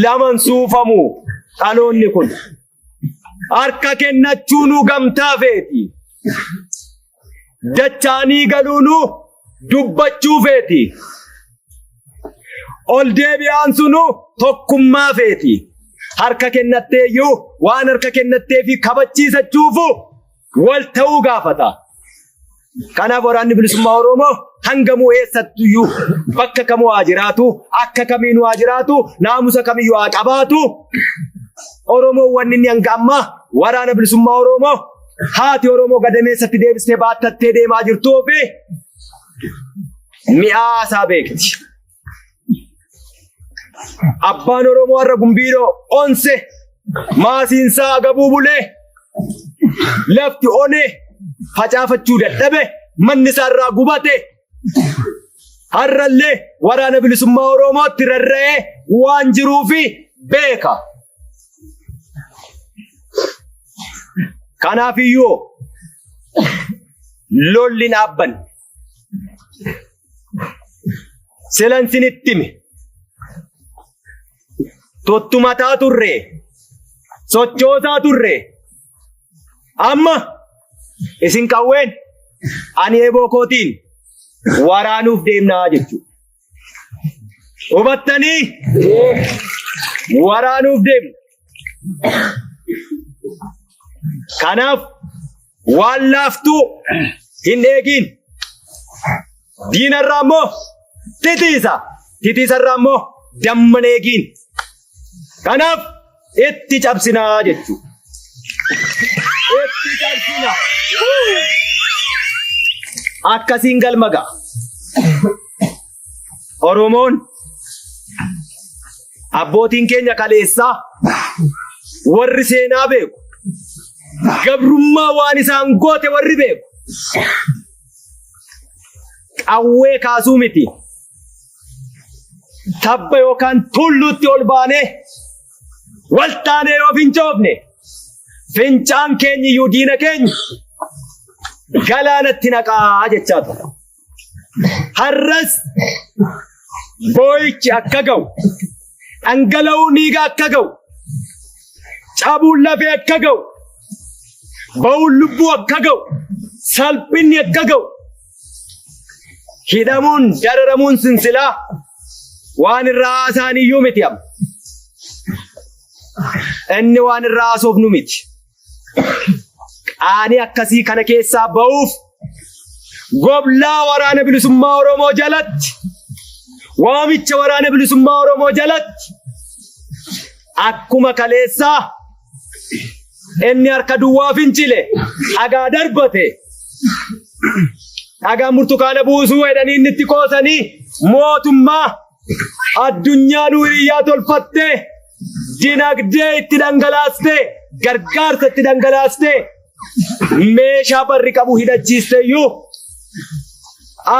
Laman suufamu dhaloonni kun. Harka kennachuunuu gamtaa feeti. Dachaanii galuunuu dubbachuu feeti. Ol deebi'aan sunuu tokkummaa feeti. Harka kennatteeyyuu waan harka kennattee fi kabachiisachuufu wal ta'uu gaafata. Kanaaf waraanni bilisummaa Oromoo hangamuu eessattuyyuu bakka kamuu haa jiraatu, akka kamiinuu haa jiraatu, naamusa kamiyyuu haa qabaatu. Oromoon wanni inni hanga ammaa waraana bilisummaa Oromoo haati Oromoo gadameessatti deebistee baattattee deemaa jirtuu fi mi'aa isaa beekti. Abbaan Oromoo har'a gumbiidhoo onse maasiinsaa agabuu bulee lafti onee facaafachuu dadhabe manni isaa irraa gubate har'allee waraana bilisummaa Oromootti rarra'ee waan jiruufi beeka. Kanaafiyyuu lolli dhaabbanne. Silan sinitti hime. Tuttumataa turre. Sochoosaa turre. Amma isin qawween ani eeboo kootiin waraanuuf deemnaa jechuudha. Hubattanii waraanuuf deemna. Kanaaf waan laaftuu hin eegiin. Diinarraa immoo titiisa. Titiisarraa immoo damma hin eegiin. Kanaaf itti cabsinaa jechuudha. Itti cabsina. Akkasiin galma ga'a. Oromoon Abbootiin keenya kaleessaa warri seenaa beeku, gabrummaa waan isaan goote warri beeku, qawwee kaasuu miti. Tabba yookaan tulluutti ol baanee wal taanee yoo fincoofne fincaan keenya iyyuu diina keenya galaanatti naqaa jechaa ture. Har'as boo'ichi akka ga'u, dhangala'uun dhiigaa akka ga'u, cabuun lafee akka ga'u, ba'uun lubbuu akka ga'u, salphinni akka ga'u, hidhamuun dararamuun sinsilaa waan irraa haasa'an iyyuu miti amma. Inni waan irraa haasofnu miti. Qaanii akkasii kana keessaa ba'uuf goblaa waraana bilisummaa Oromoo jalatti, waamicha waraana bilisummaa Oromoo jalatti akkuma kaleessaa inni harka duwwaa fincile dhagaa darbate, dhagaa burtukaana buusuu jedhanii inni itti qoosanii mootummaa addunyaa nu hiriyyaa tolfattee dinagdee itti dhangalaastee gargaarsa itti dhangalaastee meeshaa barri qabu hidhachiiste iyyuu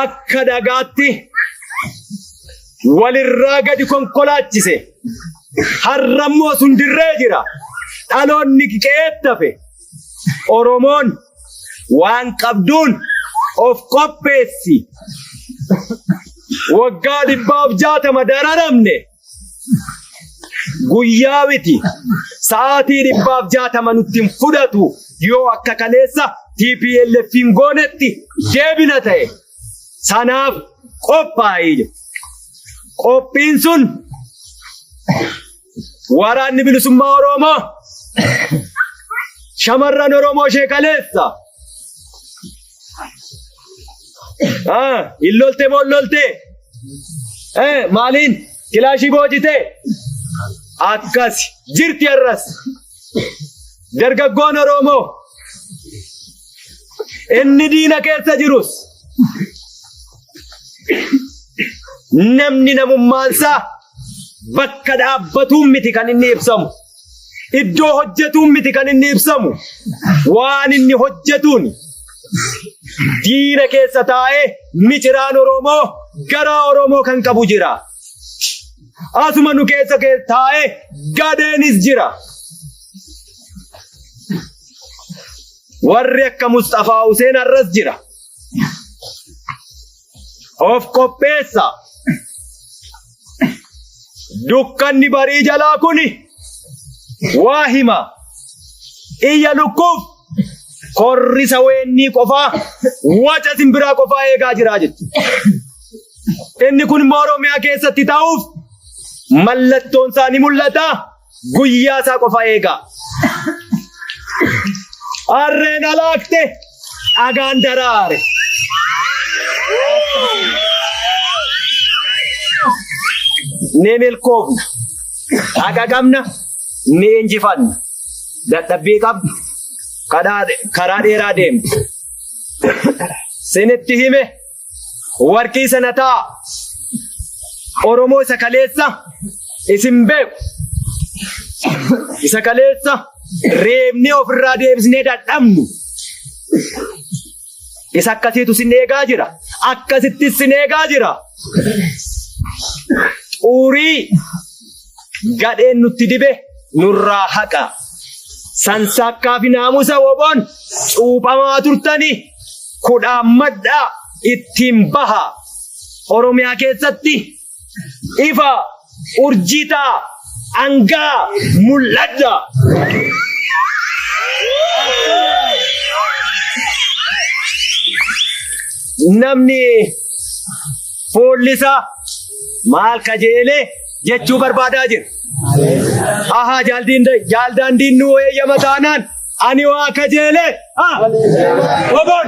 akka dhagaatti walirraa gadi konkolaachise. Har'ammoo sun dirree jira. Dhaloonni qe'eetti hafe. Oromoon waan qabduun of qopheessi. Waggaa 160 dararamne. Guyyaa miti sa'aatii 160 nutti hin fudhatu yoo akka kaleessa TPLF hin goonetti deebina ta'e sanaaf qophaa'ee jira. Qophiin sun waraanni bilisummaa Oromoo shamarran Oromoo ishee kaleessa. Hin lolte moo hin loltee? Maaliin? Kilaashii boojitee? Akkas jirti har'as. Dargaggoon Oromoo inni diina keessa jirus namni namummaansaa bakka dhaabbatuun miti kan inni ibsamu. Iddoo hojjetuun miti kan inni ibsamu. Waan inni hojjetuun diina keessa taa'ee miciraan Oromoo garaa Oromoo kan qabu jira. Asuma nu keessa taa'ee gadeenis jira. Warri akka Mustafaa Huseen har'as jira. Of qopheessa. Dukkanni barii jalaa kuni waa hima. Iyya lukkuuf korrisa weennii qofaa waca simbiraa qofaa eegaa jira jechuudha. Inni kun immoo Oromiyaa keessatti ta'uuf mallattoon isaa ni mul'ata. Guyyaa isaa qofa eegaa. Harreen alaakte dhagaan daraare. Ni milkoofna. Haqa qabna. Ni injifanna. Dadhabbii qabdu. Karaa dheeraa deemtu. Sinitti hime warqii sana ta'a. Oromoo isa kaleessa isin beeku. Isa kaleessa reebnee ofirraa deebisnee dadhabnu. Isa akkasiitu sin eegaa jira. Akkasittis sin eegaa jira. Xurii gadheen nutti dibe nurraa haqa. Sansaakkaa fi naamusa woboon cuuphamaa turtanii kudhaan maddaa ittiin baha. Oromiyaa keessatti ifa urjii ta'a dhangaa mul'adha. Namni fuulli isaa maal kajeelee jechuu barbaadaa jira. Ahaa jaaldaandiin nuu eeyyama taanaan ani waa kajeelee. Oboon.